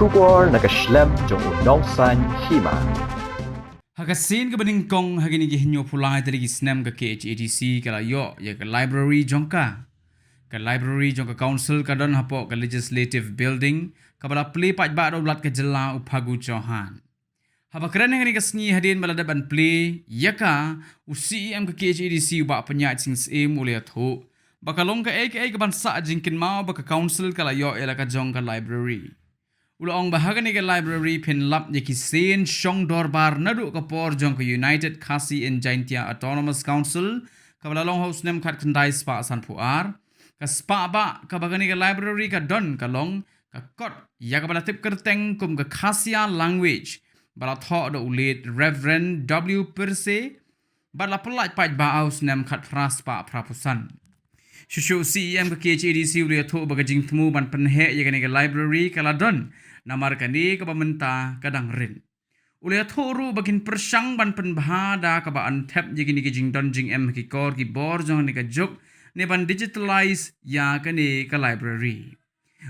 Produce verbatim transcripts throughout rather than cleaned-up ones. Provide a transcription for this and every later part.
Khubor na ka shlem jong u nongsaiñ hima. Ha ka sien kaba nyngkong ha kine ki hynñiewphew lai tylli ki snem ka K H A D C ka la ïoh ïa ka library jong ka. Ka library jong ka council ka don hapoh ka Legislative Building kaba la plie paidbah da u Lat ka jylla u Phagu Chauhan. Haba kren ha kane ka sngi hadien ba la dep ban plie ïa ka, u C E M ka K H A D C u Bah Pynïaid Sing Syiem u la ïathuh ba ka long kaei kaei kaban sah jingkynmaw ba ka council ka la ïoh ïa la ka jong ka library. U la ong ba ha kane ka library phin lap ïa ki sien shong dorbar naduh ka por jong ka United Khasi and Jaintia Autonomous Council kaba la long ha u snem khatkhyndai spah sanphew ar. Ka spah ba kaba kane ka library ka don ka long ka kot ïa kaba la tip kyrteng kum ka Khasia language ba la thoh da u late Reverend W Percy bad la pyllait paidbah ha u snem khatphra spah phraphew san. Shuh shuh u C E M ka K H A D C u la ïathuh ba ka jingthmu ban pynheh ïa kane ka library ka la don, namar kane kaba mynta ka dang rit. U la ïathuh ruh ba kin pyrshang ban pynbha da kaba ban thep ïa kine ki jingdon jingem ha ki kor ki bor jong kane ka juk ne ban digitalize ïa kane ka library.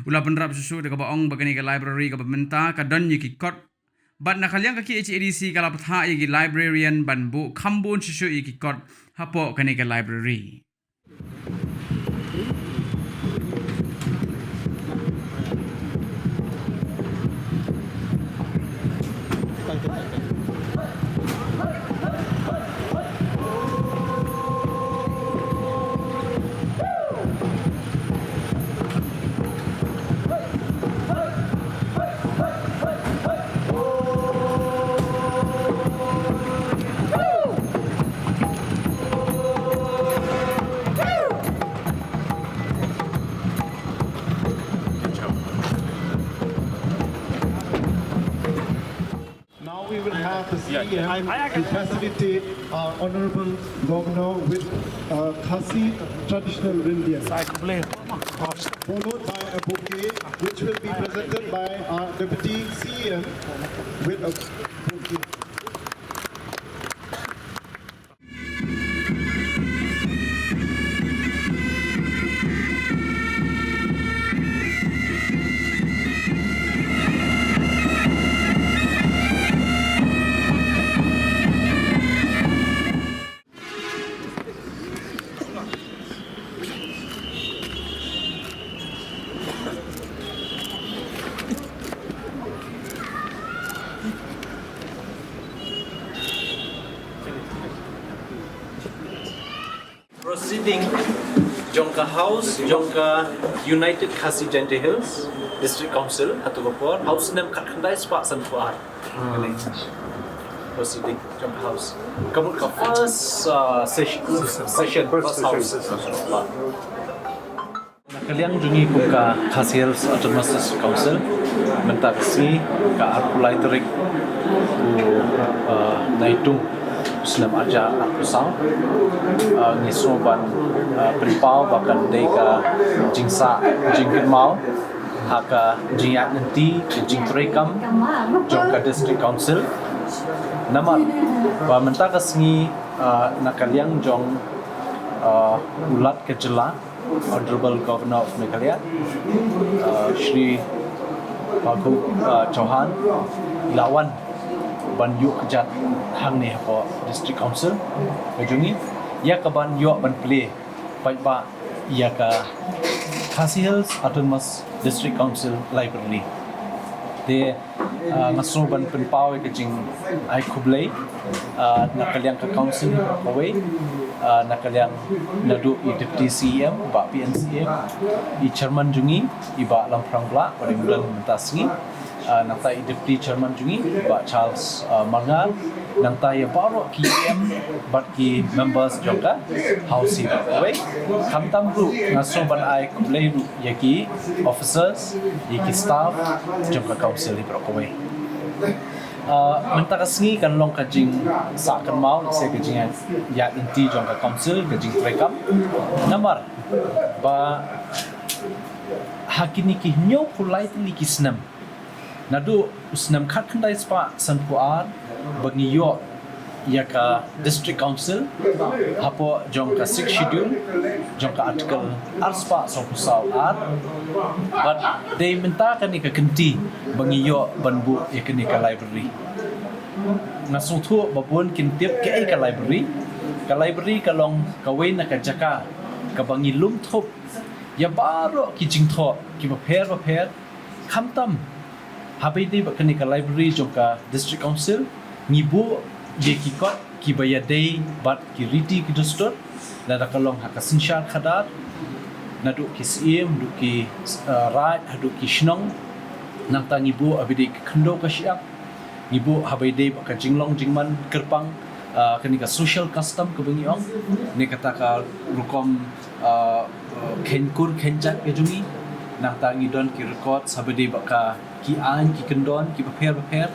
U la bynrap shuh shuh da kaba ong ba kane ka library kaba mynta ka don ïa ki kot bad na ka liang ka K H A D C ka la bthah ïa ki librarian ban buh kham bun shuh shuh ïa ki kot hapoh kane ka library. Now we will have the C E M to facilitate our Honorable Governor with uh, Khasi traditional rindia, followed by a bouquet which will be presented by our Deputy C E M with a bouquet. Proceeding jong ka House, jong ka United Khasi Jaintia Hills District Council, ha tu ka por, House nem khat khyndai spah san phew ar. Proceeding jong ka House. Ka mut ka first uh, session, session, first House. Na ka liang jong ngi kum ka Khasi Hills Autonomous District Council, mynta ka sngi ka arphew lai tarik u, uh, Naitung snem arja arphew saw, uh, ngi sngew ban, uh, pynpaw ba kan dei ka jingsah jingkynmaw ha ka jingïaid lynti ka jingtrei kam jong ka District Council. Namar ba mynta ka sngi, uh, na ka liang jong, uh, u Lat ka jylla, Honorable Governor of Meghalaya, uh, Shri Phagu, uh, Chauhan, la wan ban ïuh kjat hangne hapoh District Council ka jong ngi, ïa ka ban ïoh ban plie paidbah ïa ka Khasi Hills Autonomous District Council Library. Te, ah, nga sngew ban pynpaw ïa ka jingai khublei, ah, na ka liang ka council hi baroh kawei, ah, na ka liang naduh i Deputy C E M, Bah P N C M, i Chairman jong ngi, i Bah Lamphrang Blah, ba dang don mynta sngi, ah, nangta i Deputy Chairman jong ngi, Bah Charles, ah, Marngar, nangta ïa baroh ki E M bad ki members jong ka House hi baroh kawei. Khamtam ruh nga sngew ban ai khublei ruh ïa ki officers, ïa ki staff jong ka council hi baroh kawei. Ah, mynta ka sngi kan long ka jingsah kynmaw, lehse ka jingïaid lynti jong ka council, ka jingtrei kam. Namar ba ha kine ki hynñiewphew lai tylli ki snem, naduh u snem khat khyndai spah san phew ar ba ngi ïoh ïa ka District Council hapoh jong ka Sixth Schedule jong ka Article arspah sawphew saw ar. Bad dei mynta kane ka kynti ba ngi ïoh ban buh ïa kane ka library. Nga sngewthuh ba bun kin tip kaei ka library. Ka library ka long kawei na ka jaka kaba ngi lum thup ïa baroh ki jingthoh kiba pher ba pher. Khamtam haba ïadei bad kane ka library jong ka District Council, ngi buh ïa ki kot kiba ïadei bad ki riti ki dustur, lada ka long ha ka synshar khadar, naduh ki syiem, haduh ki, uh, raid, haduh ki shnong. Nangta ngi buh haba ïadei ka khyndew ka shyiap, ngi buh haba ïadei bad ka jinglong jingman kyrpang, uh, kane ka social custom kaba ngi ong, ne kata ka rukom, uh, uh, kheiñ kur kheiñ jait ka jong ngi. Nangta ngi don ki records haba ïadei bad ka ki aiñ ki kyndon kiba pher ba pher,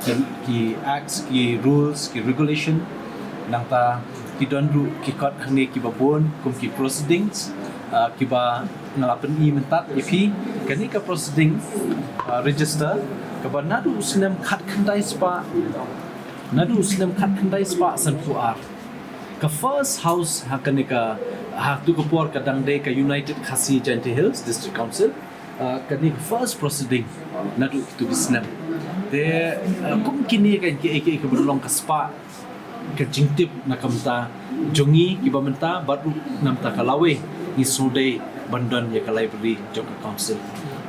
ki, ki acts, ki rules, ki regulation. Nangta ki don ruh ki kot hangne kiba bun kum ki proceedings, uh, kiba nga la pyni mynta ïa phi. Kane ka proceeding, uh, register kaba naduh u snem khatkhyndai spah, naduh u snem khatkhyndai spah sanphew ar, ka first house ha kane ka, ha tu ka por ka dang dei ka United Khasi Jaintia Hills District Council. Uh, kane ka first proceeding naduh kitu ki snem. Te, uh, kum kine ka, ka, ka, ka ban long ka spah ka jingtip na ka bynta jong ngi kiba mynta bad ruh na ka bynta ka lawei ngi sngewdei ban don ïa ka library jong ka council.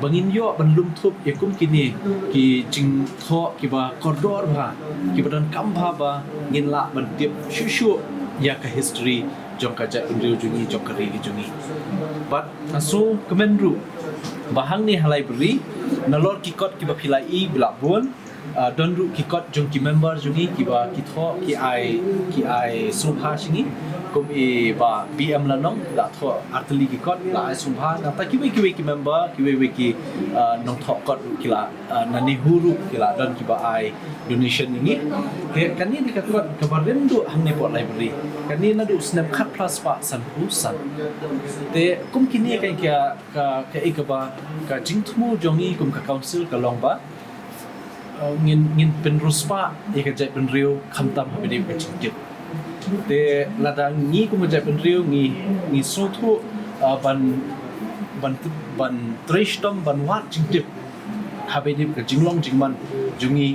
Ba ngin ïoh ban lum thup ïa kum kine ki jingthoh kiba kordor bha, kiba donkam bha ba ngin lah ban tip shuh shuh ïa ka history jong ka jaitbynriew jong ngi, jong ka ri ka jong ngi. Bad nga sngewkmen ruh ba hangne ha library, nalor ki kot kiba phi la ïohi ba la bun, uh, don ruh ki kot jong ki member jong ngi kiba ki thoh ki ai, ki ai sngewbha sha ngi. Kum i Bah B M Lanong la thoh artylli ki kot, la ai sngewbha. Nangta kiwei kiwei ki member, kiwei wei ki, uh, nongthoh kot ruh ki la, uh, na NEHU ruh ki la don kiba ai donation ïa ngi. Te kane dei ka kot kaba rim duh hangne hapoh library. Kane naduh u snem khatphra spah sanphew san. Te kum kine ka, ka, ka, ka, ka jingthmu jong ngi kum ka council ka long ba, uh, ngin, ngin pynriewspah ïa ka jaitbynriew khamtam haba ïadei bad ka jingtip. Te lada ngi kum ka jaitbynriew ngi, ngi sngewthuh, uh, ban, ban, ban trei shitom ban wad jingtip haba ïadei bad ka jinglong jingman jong ngi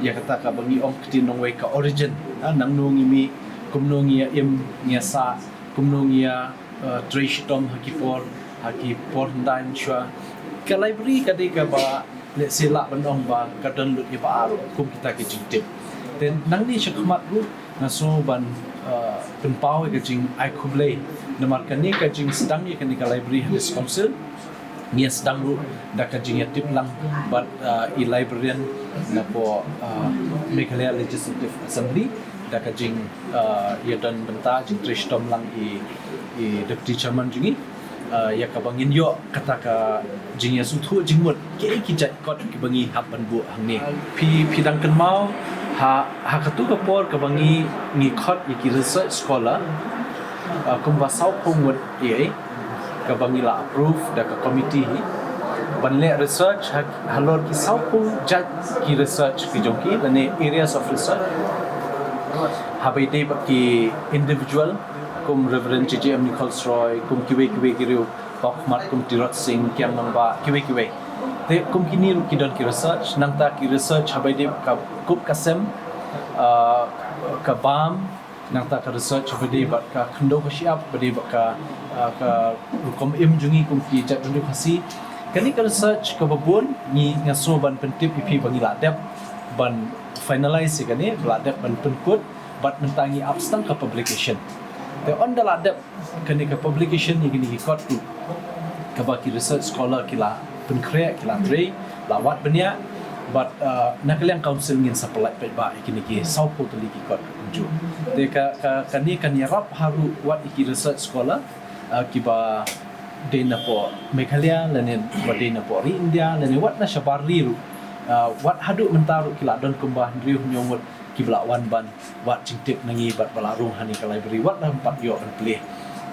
ïa kata kaba ngi ong ktien nongwei ka origin. Ha, nangno ngi mih, kumno ngi ïa im, ngi ïa sah, kumno ngi ïa, uh, trei shitom ha ki por, ha ki por hyndai mynshuwa. Ka library ka dei kaba lehse lah ban ong ba ka don lut ïa baroh kum kita ki jingtip. Te nangne shakhmat ruh nga sngew ban, uh, pynpaw ïa ka jingai khublei namar kane ka jingsdang ïa kane ka library ha District Council. Ngi ïa sdang ruh da ka jingïatip lang bad, uh, i librarian napoh, uh, Meghalaya Legislative Assembly, da ka jing, uh, ïadon bynta jingtrei shitom lang i, i Deputy Chairman jong ngi, uh, ïa kaba ngin ïoh kata ka jingïasngewthuh jingmut kiei ki jait kot kiba ngi hap ban buh hangne. Phi, phi dang kynmaw ha, ha katu ka por kaba ngi, ngi khot ïa ki research scholar, uh, kumba sawphew ngut ïa, kaba ngi la approve da ka committee hi ban leh research ha, halor ki sawphew jait ki research ki jong ki lane areas of research. Haba ïadei bad ki individual kum Reverend J J M Nichols Roy, kum kiwei kiwei ki riew, Bah Ahmad, kum Tirot Sing, Kiang Nangbah, kiwei kiwei. Te kum kine ruh ki don ki research, nangta ki research haba ïadei bad ka kup ka sem, ah, ka bam, nangta ka research haba ïadei bad ka khyndew ka shyiap, ba ïadei bad ka, ah, ka rukom im jong ngi kum ki jaitbynriew Khasi. Kane ka research kaba bun ngi, nga sngew ban pyntip ïa phi ba ngi la dep ban finalize ïa kane, ba la dep ban pynkut, bad mynta ngi ap sdang ka publication. Te ynda la dep kane ka publication ïa kine ki kot ruh kaba ki research scholar ki la pynkhreh, ki la trei, la wad bniah, bad, uh, na ka liang council ngin sa pyllait paidbah ïa kine ki sawphew tylli ki kot kumjuh. Te ka, ka, kane kan ïarap ha ruh wat ïa ki research scholar, uh, kiba dei napoh Meghalaya lane ba dei napoh ri India lane wat na shabar ri ruh, uh, wat haduh mynta ruh ki la don kumba hynriew hynñiew ngut kiba la wan ban wad jingtip na ngi bad ba la rung ha kane ka library wat la ym pat ïoh ban plie.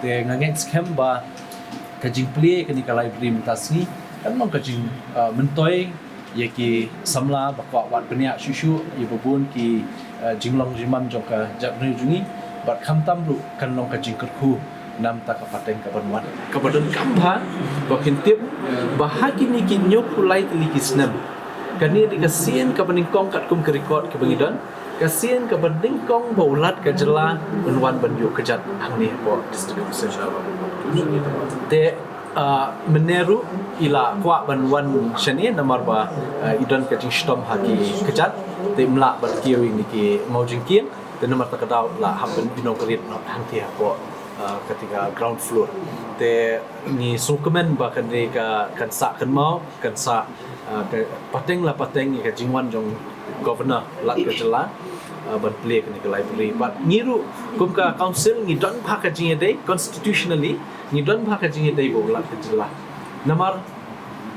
Te nga ngeit skhem ba ka jingplie kane ka library mynta sngi kan long ka jing, uh, myntoi ïa ki samla ba kwah wad bniah shuh shuh ïa ba bun ki, eh, jinglong jingman jong ka jaitbynriew jong ngi, bad khamtam ruh kan long ka jingkyrkhu namar ka pateng kaban wan. Kaba donkam bha ba kin tip ba ha kine ki hynñiewphew lai tylli ki snem, kane dei ka sien kaba nyngkong katkum ka record kaba ngi don, ka sien kaba nyngkong ba u Lat ka jylla un wan ban ïoh kjat hangne hapoh District Council. Te, ah, mynne ruh i la kwah ban wan shane namar ba, ah, i don ka jingshitom ha ki kjat, te ym lah ban kiew ïa kine ki mawjingkieng, te namar kata ka daw la hap ban inaugurate noh hangtei hapoh, ah, kata ka ground floor. Te ngi sngewkmen ba kane ka kan sah kynmaw, kan sah, ah, ka pateng la pateng ïa ka jingwan jong Governor Lat ka jylla, ah, ban plie kane ka library. Bad ngi ruh kum ka council ngi don bha ka jingïadei constitutionally, ngi don bha ka jingïadei bad u Lat ka jylla. Namar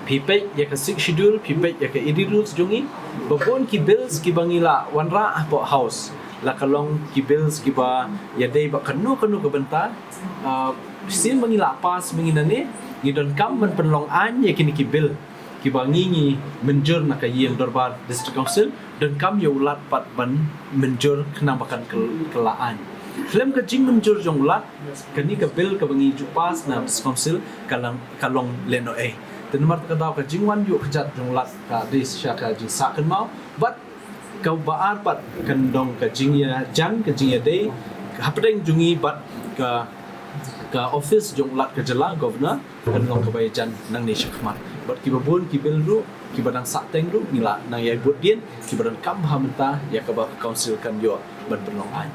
phi peit ïa ka Sixth Schedule, phi peit ïa ka Erie Rules jong ngi, ba bun ki bills kiba ngi la wanrah hapoh House, la ka long ki bills kiba ïadei bad kano kano ka bynta, ah, sien ba ngi la pass mynne, ngi donkam ban pynlong aiñ ïa kine ki bill kiba ngi ngi mynjur na ka ïing dorbar District Council, donkam ïa u Lat pat ban mynjur khnang ba kan kyl-, kylla aiñ. Khlem ka jingmynjur jong u Lat, kane ka bill kaba ngi ju pass na District Council ka long, ka long lehnohei. Te namar kata ka daw ka jingwan ïoh kjat jong u Lat ka dei shisha ka jingsah kynmaw, bad kaba ar pat kan long ka jingïajan, ka jingïadei hapdeng jong ngi bad ka, ka office jong u Lat ka jylla, Governor, kan long kaba ïajan nangne shakhmat. Bad kiba bun ki bill ruh kiba dang sahteng ruh ngi la nang ïai bud dien, kiba donkam bha mynta ïa kaba ka council kan ïoh ban pynlong aiñ.